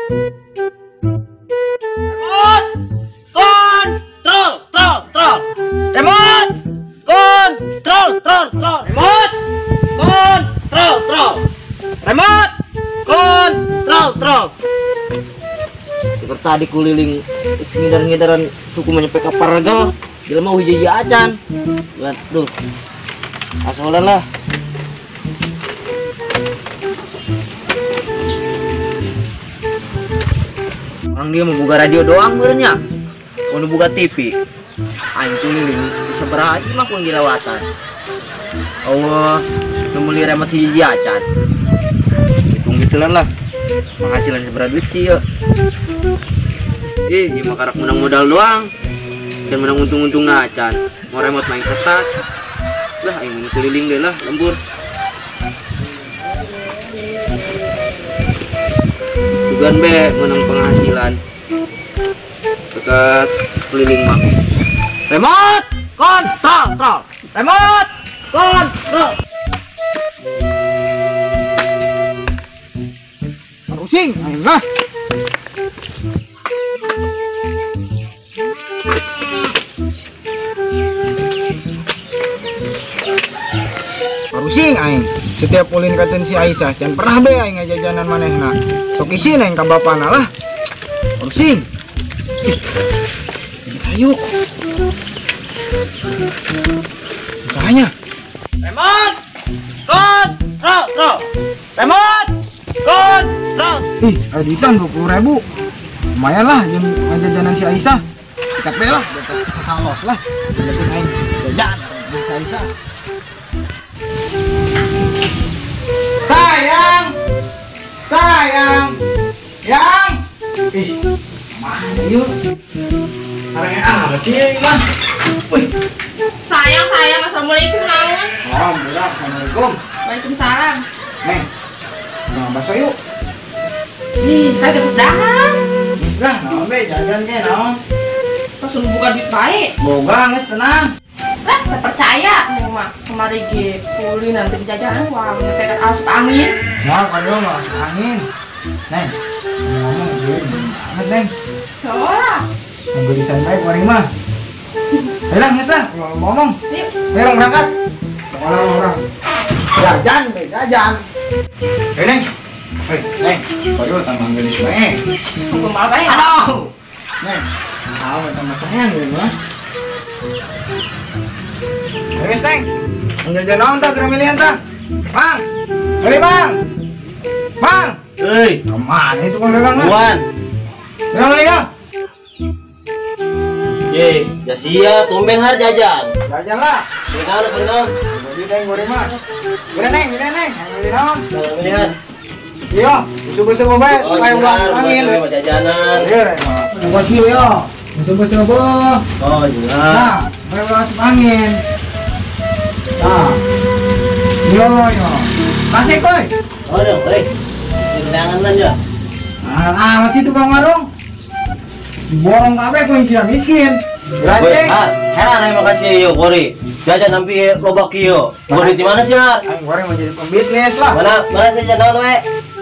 Remote kontrol trol trol. Remote kontrol trol trol. Remote kontrol trol. Remote kontrol trol. Seperti tadi kuliling ngidar-ngidaran suku menyampe ka pargel, jelema hiji acan. Waduh. Asolan lah. Orang dia mau buka radio doang meureunnya. Mau buka TV. Aing kuliling sabaraha imah ku dilewatan. Allah, nu meuli remote hiji acan. Hitung gitulan lah. Penghasilan sabaraha duit sih ya. Ih, ieu mah karak menang modal doang. Dan menang untung-untung acan. Mau remote main kertas. Lah aing keliling deh lah lembur. Sugan be menang penghasilan. Dekat keliling mah. Remote kontrol trol. Remote kontrol. Pusing, aing lah. Pusing aing. Setiap ulin katen si Aisyah, jangan pernah be aing ngajajanan manehna. Sok isin aing ka bapana lah. Pusing. Ih, sayuk. Usahanya. Remote kontrol trol. Remote kontrol. Ih, ada duitan 20.000. Lumayan lah jeung ngajajanan si Aisyah. Sikat be lah, sasalos lah. Penting aing jajan si Aisyah. Sayang, sayang, yang, ih, mana yuk? Arek amat sih ini mah. Wih, sayang, sayang, assalamualaikum naon? Alhamdulillah, assalamualaikum. Waalaikumsalam. Neng, mau bakso yuk? Ih, saya udah dahar. Geus dah, naon be jajan ge naon? Langsung buka duit bae. Boga geus tenang. Lah, saya percaya nih mah kemari ge pulih nanti jajanan wah menekan asup angin. Wah, kalau mah asup angin. Neng, ngomong gue banget, Neng. Soalnya. Mau beli santai kemarin mah. Ayo lah, geus lah, ngomong. Yuk. Ayo orang berangkat. Orang-orang. Jajan, be, jajan. Hei, Neng. Hei, Neng. Koyo tambah gelis bae. Tunggu mal bae. Aduh. Neng, tahu tambah sayang gue mah. Ayo, Neng. Jajan naon tah geura milihan tah? Bang. Hei, Bang. Bang. Hei, kemana itu kang dagang? Buan. Dagang ya? Ye, ya sia tumben har jajan. Jajan lah. Beli naon, beli naon. Beli neng goreng mah. Beli neng, beli neng. Beli naon? Beli. Iya, busuk-busuk bae supaya ulah angin. Jajanan. Iya, mah. Buat kieu yo. Busuk-busuk beuh. Oh, iya. Nah, supaya ulah asup angin. Nah. Yo yo. Kasih koy. Oh, dong, koy. Jangan aja. Ah, masih tukang warung. Diborong kabeh koy sia miskin. Berarti heran aing makasih yo kori. Jajan sampai loba kieu. Kori di mana sih, Har? Aing kori mau jadi pembisnis lah. Mana mana sih jajan naon we?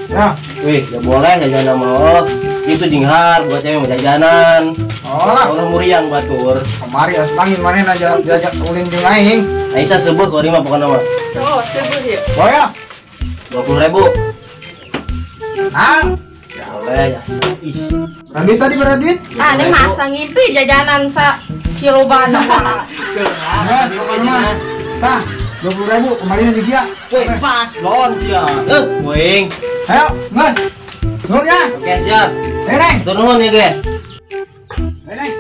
Nah, wih, ya boleh jajan sama oh. Itu jeung Har buat cewek mau jajanan. Oh lah. Orang muriang batur. Kemari asup angin manehna jajan ulin jeung aing. Aisyah sebut kori mah pokona mah. Oh, sebut ya. Oh ya. 20.000. Nang. Ya boleh ya. Ih. Berapa tadi berapa duit? Ah, ini masa ngimpi jajanan sa kilo bana. Tah, 20.000 kemarin aja dia. Woi, pas lon sia. Wing. Ayo, Mas. Nuhun ya. Oke, siap. Ayo, Neng. Turun ya, ge. Ayo, Neng.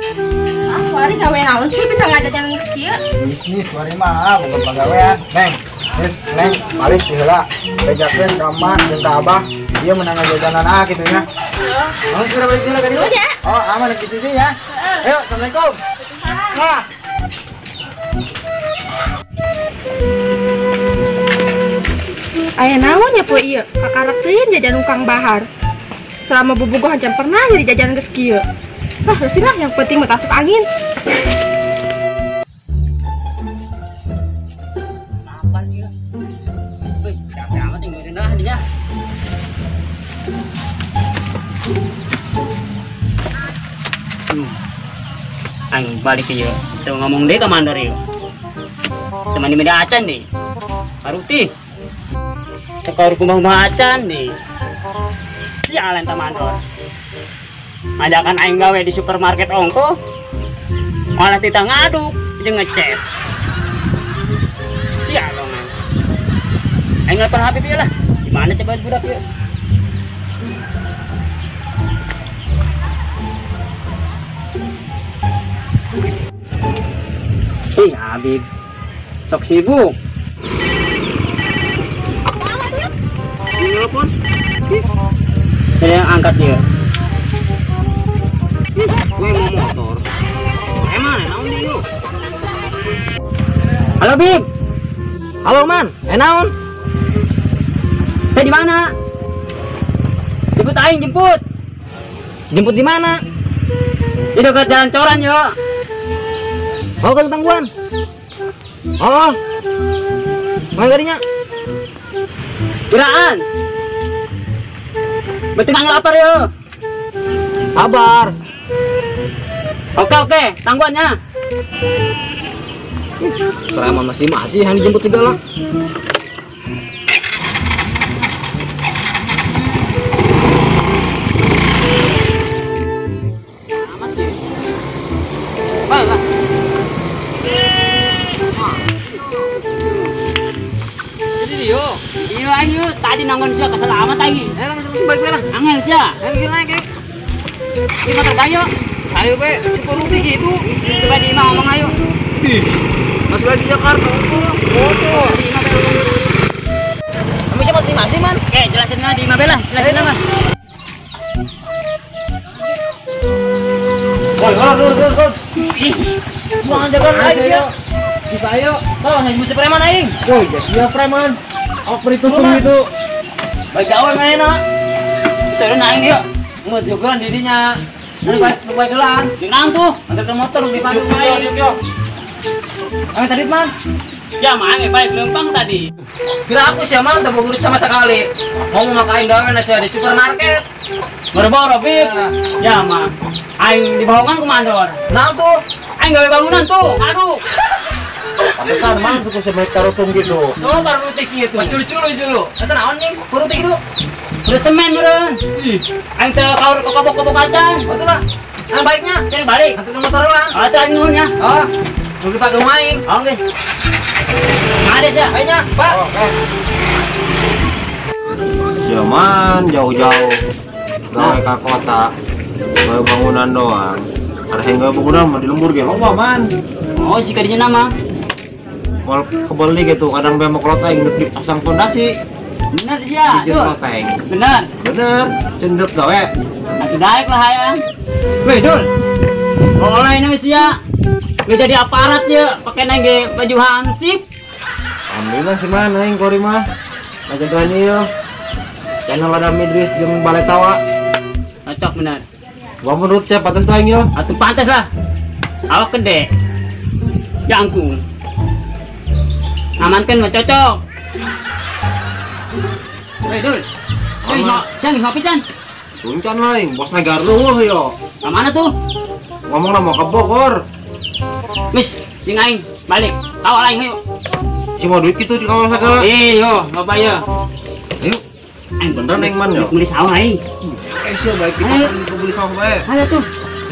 Ah, kuari gawe naon sih bisa ngajajan kieu? Bisnis kuari mah, bukan pagawean. Neng, geus Neng balik di heula. Bejakeun ka emak jeung ka abah. Dia menang jajanan ah gitu ya. Oh, sudah balik dulu tadi. Oh, aman di sini ya. Ayo, assalamualaikum. Nah. Aya naon ya poe ieu? Kakarek teuing jajan Kang Bahar. Selama bobogohan can pernah jadi jajanan geus kieu. Lah, geus lah yang penting mah asup angin. Lapar ieu. Wih, capek amat yang meureunah dinya. Aing balik ieu. Teu ngomong deui ka mandor ieu. Teman di media acan nih. Paruti. Cekor kumaha acan nih. Sialan ta mandor. Ngajakan aing gawe di supermarket ongko. Malah tita ngaduk jeung ngechat. Sialan. Aing nelpon Habib ieu lah. Di mana coba budak ieu? Ih, Habib. Sok sibuk. Telepon. Saya yang angkat dia. Gue mau motor. Emang naon deui? Halo Bib. Halo Man, naon? Saya di mana? Jemput aing, jemput. Jemput di mana? Di dekat jalan coran yo. Oh, ke tangguan. Oh. Mana garinya? Kiraan. Betul ang lapar yo. Sabar. Oke oke, tangguannya. Preman masih yang dijemput segala. Amat sih. Baiklah. Jadi yo. Iya ayo, tadi nanggon sia kesel amat aing. Langsung balik lah. Angel sia. Ayo naik, eh. Ieu motor kayo. Ayo be, 10 gitu. Coba di imah ngomong ayo. Ih, masih lagi di Jakarta. Bodoh. Kamu siapa masih man? Oke, jelasin lah di imah be lah. Jelasin lah. Gol, gol, gol, gol, gol. Ih, buang jaga lagi ya. Bisa ayo. Oh, nyebut preman aing. Woi, jadi preman. Aku perhitung gitu. Baik gawe main enak. Turun aing yuk. Mau jogolan dirinya. Nanti baik gelan. Jenang tuh. Antar ke motor dipandu aing. Aing tadi man. Ya mang, baik lempang tadi. Kira aku sih mang udah urut sama sekali. Mau ngakain gawe nasi di supermarket. Boro-boro Bib. Ya mang. Aing dibohongan ku mandor. Nah tuh. Aing gawe bangunan tuh. Aduh. Pantesan mang suka sebaik tarutung gitu. Oh, baru gitu. Culu-culu. Eta naon nih? Baru gitu. Udah semen meureun. Ih, aing teh kaur kokobok-kokobok acan. Betul lah. Ang baiknya. Cek balik. Antar ke motor lah. Oh, teh aing nuhun ya. Oh. Rugi pakai main. Oh, geus. Ada sih. Kayaknya, Pak. Oke. Siaman jauh-jauh gawe ka kota. Gawe bangunan doang. Ada yang gawe bangunan mah di lembur ge loba man. Oh, si kadinya nama. Mal kebeli gitu, kadang be mau aing dipasang pondasi. Bener ya, Dul. Bener. Bener, cendek gawe. Atuh daek lah hayang. Weh, Dul. Oleh ini wis ya. Wis jadi aparat ya, pakai nang ge baju hansip. Alhamdulillah sih man aing kori mah. Ngajagaan ieu. Channel ada Midris jeung Balai Tawa. Cocok bener. Gua menurut saya pantas tuh aing yo. Atuh pantas lah. Awak gede. Jangkung. Ngamankan mah cocok. Weh, Dul. Weh, Chan, ngopi Chan. Tuncan lain, bosna garluh yo. Ka mana tuh? Ngomongna mau ke Bogor. Mis, jeung aing balik. Kawal aing ayo. Si mau duit gitu di kawal segala. Iyo, bapak yo. Ayo. Aing beneran aing man yo. Beli sawah aing. Eh, sia balik di beli sawah bae. Ayo tuh.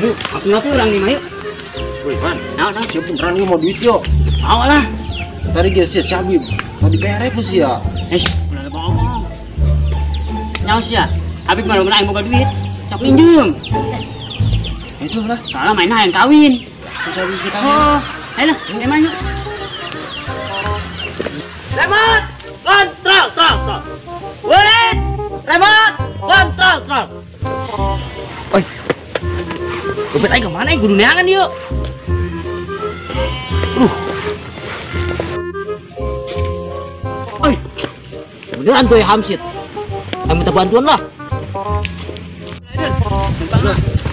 Ayo, aku ngopi urang nih mah yuk. Woi, man. Naon, naon? Sia beneran ieu mau duit yo. Bawa lah. Tadi geus sia si Habib. Tadi bere ku sia. Eh, ulah bohong. Nyawa sia. Habib mah aing boga duit. Sok minjem. Itu lah. Soalnya main hayang kawin. Oh, ayo lah, emang yuk. Remote, kontrol, trol, trol. Wait, remote, kontrol, trol. Oi, dompet aing kemana? Aing kudu neangan yuk. Oi, beneran tuh ya Hamsid. Aing minta bantuan lah.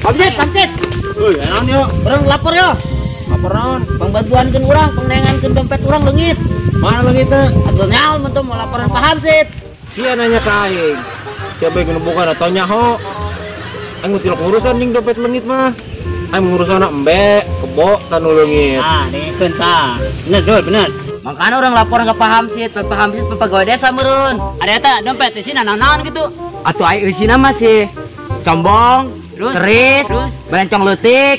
Hamsid, Hamsid. Woi, naon yo? Orang lapor yo. Lapor naon? Pangbantuankeun urang, pangneangankeun dompet urang leungit. Mana leungitna? Atuh nyaho mun teu mau laporan Pak Hamsid. Sia nanya ka aing. Sia bae geus bukan atau nyaho. Aing mah tilok urusan ning dompet leungit mah. Aing ngurusana embe, kebo, tanu leungit. Ah, dengekeun tah. Bener, Dul, bener. Makanya orang laporan ke Pak Hamsid, Pak Hamsid pegawai desa meureun. Ada eta dompet isina naon-naon gitu. Atuh ai eusina mah sih combong, terus, keris, terus belencong leutik.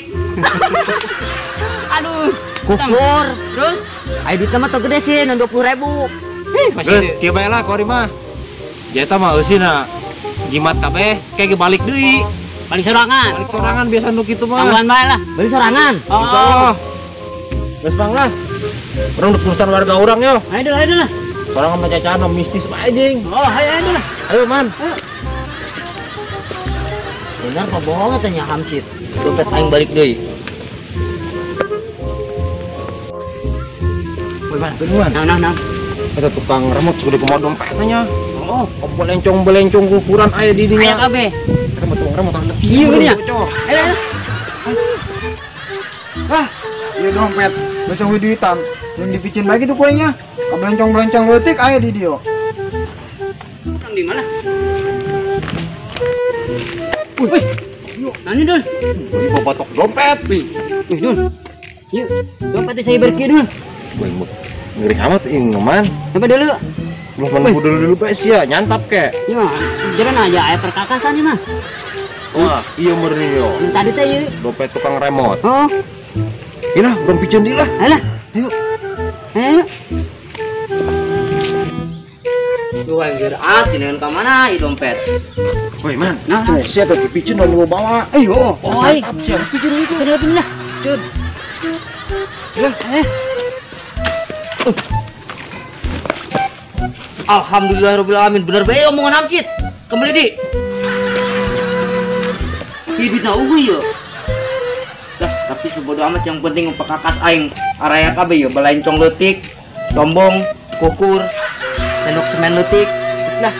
Aduh, kukur, terus ai duitna mah teu gede sih, 20.000. Terus kieu bae lah kuari mah. Jeta mah eusina jimat kabeh kayak balik deui. Balik sorangan. Balik sorangan biasa nu kitu mah. Tangguhan bae lah. Balik sorangan. Oh. Insyaallah. Geus bang lah. Urang urusan warga urang yo. Ayo dulu, ayo dulu. Sorangan mah cacana mistis bae jeung. Oh, ayo ayo dulu. Ayo man. Ayo. Bener apa bohong eta nya Hamsid? Dompet aing balik deui. Woi man, benuan. Nah. Eta tukang remote segede kumaha dompetnya nya. Oh, belencong-belencong kukuran aya di dinya. Aya kabeh. Eta mah tukang remote anu kieu nya. Ayo. Ah, ieu dompet geus eueuh duitan. Yang dipicin lagi tuh kuenya. Belencong-belencong leutik aya di dieu. Urang di mana? Wih, nani Dul? Wih, batok dompet. Wih, Dul. Yuk, dompet saya berkieu Dul. Wih, ngeri amat ini man. Apa dulu? Belum menunggu dulu bae sia, nyantap ke. Iya, jalan aja aya perkakasan ieu mah. Wah, iya murni yo. Tadi teh ieu dompet tukang remote. Oh. Ilah, urang piceun deui lah. Alah. Ayo. Ayo. Duh anjir, ah dengan ka mana ieu dompet? Woi man, nah, sia teh piceun nu bawa. Ayo, oi. Santap sia, piceun itu. Bener lah. Ceun. Lah, eh. Alhamdulillahirabbil alamin, bener bae omongan Hamsid. Kembali di. Duitna eueuh ye. Lah, tapi sebodoh amat yang penting pekakas aing araya kabeh ye, belencong leutik, tombong, kukur, sendok semen leutik. Lah.